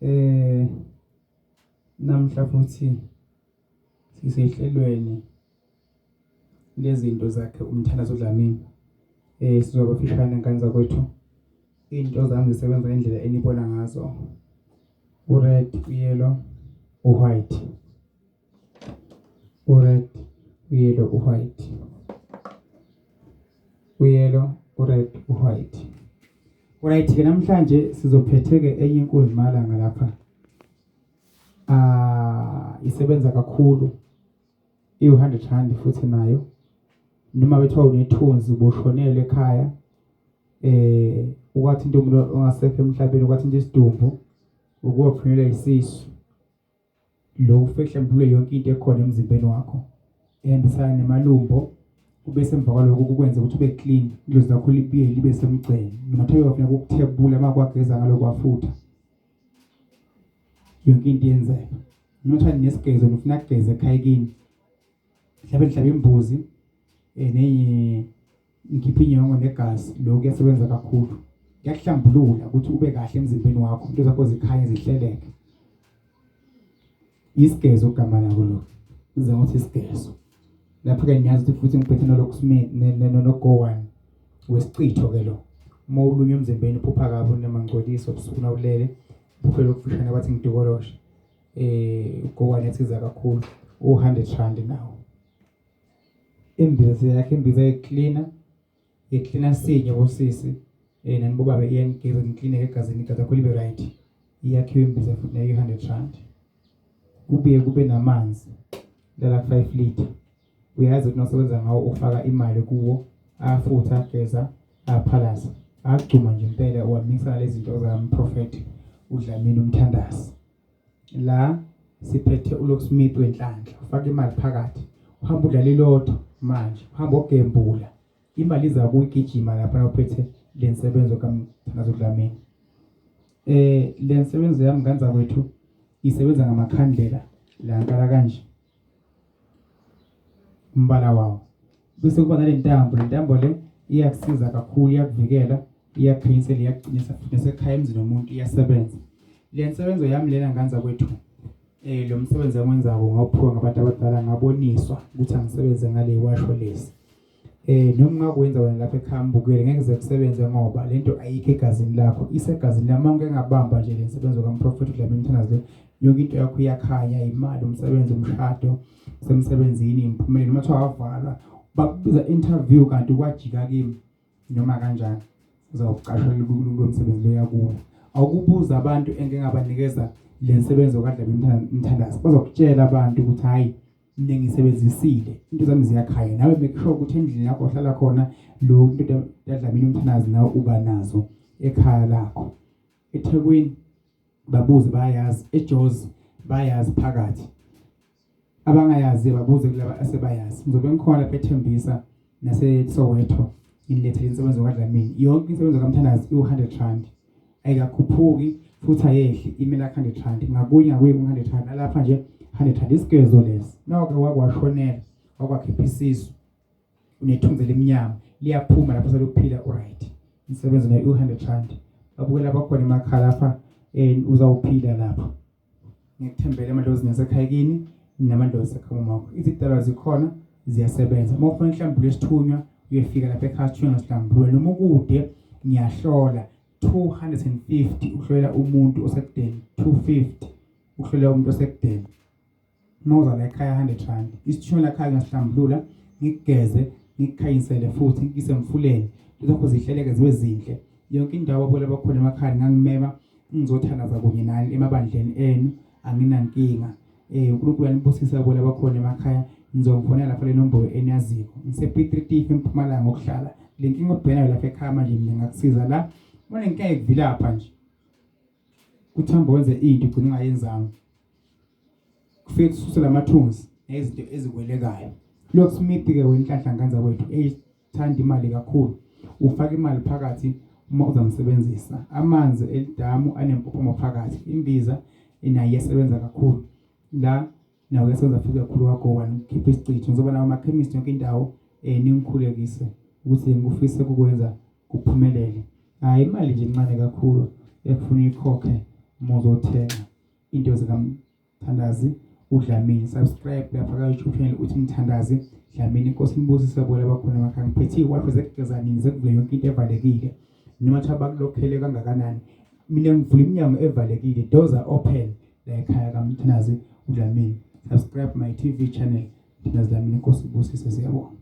Eh namhla futhi sisehlelweni lezinto zakhe umthandazo uDlamini. Eh sizoba fishane ngane zakwethu. Into zami zisebenza ngendlela enibona ngazo. U-red, u-yellow, u-white. U-red, u-yellow, u-white. U-yellow, u-red, u-white. Right ke namhlanje sizophethe-ke enye inkunzi malanga lapha. Ah isebenza kakhulu. Iwu-100 rand futhi nayo. Noma bethiwa unethunzi ubushonelwe ekhaya. Eh ukwathi into umuntu ongasekho emhlabeni ukwathi into isidumbu ukuwaphunyelwa isisu. Lokhu kufike kuhlambulule yonke into ekhona emzimbeni wakho ehambisana nemalumbo kubese emva kwaloko kukwenza ukuthi ube clean idlozi lakho libuye libe semgceni noma thiwa kufuneka ukuthebula uma kwageza ngaloko kwafutha yonke into iyenzeka noma kuthiwa nesigezo nifuna kugeza ekhaya kini mhlawumbe nihlabe imbuzi eh nenye ngikhipha inyongo negazi lokhu kuyasebenza kakhulu kuyakuhlambulula ukuthi ube kahle emzimbeni wakho into zakho zikhanye zihleleke isigezo igama lako lokho uze ngothi isigezo lapho ke ngiyazi ukuthi futhi ngiphethe nolokusmith nogowan wesichitho ke lo uma ulunywa emzimbeni uphupha kabi unemangcoliso ubusuku nawulele uphuphe lokufushane bathi ngitukoloshe eh ugowan yasiza kakhulu u100 rand nawo imbiza siyakha imbiza yeklina yeklina sinye bosisi eh nani bobabe iyanigeza nikline egazini igazi lakho libe right iyakhiwa imbiza futhi nayo 100 rand kubuye kube namanzi lala 5 liter uyazi ukuthi nosebenza ngawo ufaka imali kuwo afutha ageza aphalaza agcuma nje impela uwamikisa nalezi zinto zamprofethi uDlamini umthandazi La siphethe uLocksmith wenhlanhla, ufaka imali phakathi, uhamba udlala ilotho manje, uhamba ogembula. Imali iza kuyigijima lapha uphethe le nsebenzo kaMthandazo Dlamini. Eh le nsebenzo yami nganza kwethu isebenza ngamakhandlela la nkala kanje. Umbala wawo. Bese kuba nale ntambo, le ntambo le iyakusiza kakhulu, iyakuvikela, iyakuqinisela, iyakuqinisa futhi nasekhaya emzini womuntu iyasebenza. Le nsebenzo yami lena nganza kwethu eh lo msebenzi engiwenzako ngawuphiwa ngabantu abadala ngaboniswa ukuthi angisebenze ngale washo lezi. Eh noma ungakwenza wena lapha ekhaya mbukele ngeke kuze kusebenze ngoba lento ayikho egazini lakho isegazini lami ngeke ngabamba nje le nsebenzo kaMprofethi uDlamini Mthandazi le yonke into yakho iyakhanya imali umsebenzi umshado semsebenzini impumelelo uma kuthiwa wavalwa bakubiza interview kanti kwajika kimi noma kanjani uzawuqashwa kulo msebenzi loya kuwo awukubuza abantu engike ngabanikeza le nsebenzo kaDlamini Mthandazi bazokutshela abantu ukuthi hayi mina ngisebenzisile into zami ziyakhanya nawe make sure ukuthi endlini yakho ohlala khona lo into yaDlamini umthandazi nawe uba nazo ekhaya lakho eThekwini babuze bayazi eJozi bayazi phakathi abangayazi babuze kulaba asebayazi ngizobe ngikhona lapha eThembisa naseSoweto ngilethele insebenzo kaDlamini yonke insebenzo kaMthandazi iwu-100 rand ayikakhuphuki futhi ayehli imela 100 rand ngakunye ngakuye ku-100 rand nalapha nje 100 rand isigezo lesi nawake wakwashonela wakwakhipha isisu unethunzi elimnyama liyaphuma lapho seluphila uright insebenzo nayo u-100 rand babukela abakhona emakhaya lapha um uzawuphila lapho ngikuthembele amadlozi nasekhaya kini namadlozi asekhaya umakho izidalwa zikhona ziyasebenza uma ufuna inhlambululo esithunywa uyefika lapha ekhaya sithunywa sihlambulule noma ukude ngiyahlola 250 uhlolela umuntu osekudeni 250 uhlolela umuntu osekudeni uma uza la ekhaya 100 rand isithunywa la ekhaya ngiyasihlambulula ngikugeze ngikukhanyisele futhi ngikuse emfuleni lokho zihleleke zibe zinhle yonke indawo abona bakhona emakhaya ngangimema ngizothandaza kunye nani emabandleni enu anginankinga eh uNkulunkulu anibusise abona bakhona emakhaya ngizongifonela lapha le nombolo eniyaziko ngise-P3 eMpumalanga okuhlala le nkinga obhekana lapha ekhaya manje mina ngakusiza la unenkinga ekuvilapha nje kuthamba wenze into ugcina ungayenzanga kufike kususe lamathunzi nezinto ezikwelekayo Locksmith ke wenhlanhla nganza kwethu eyithanda imali kakhulu ufaka imali phakathi uma uzamsebenzisa amanzi elidamu anempophoma phakathi imbiza inayo iyasebenza kakhulu la nawo uyasebenza futhi kakhulu wagowa ngikhipha isichitho ngizoba nawo amakhemisi yonke indawo eh ningikhulekise ukuthi ngikufise ukwenza kuphumelele hayi imali nje incane kakhulu ekufuna ikhokhe. Uma uzothenga into zikaMthandazi uDlamini, subscribe lapha ka YouTube channel uthi Mthandazi Dlamini. Inkosi inibusise bona abakhona emakhaya. Ngiphethe iwasho zekugeza nini zekuvula yonke into evalekile noma kuthiwa bakulokhele kangakanani, mina ngivula iminyango evalekile, doors are open la ekhaya kaMthandazi uDlamini. Subscribe my TV channel Mthandazi Dlamini. Inkosi ibusise, siyabonga.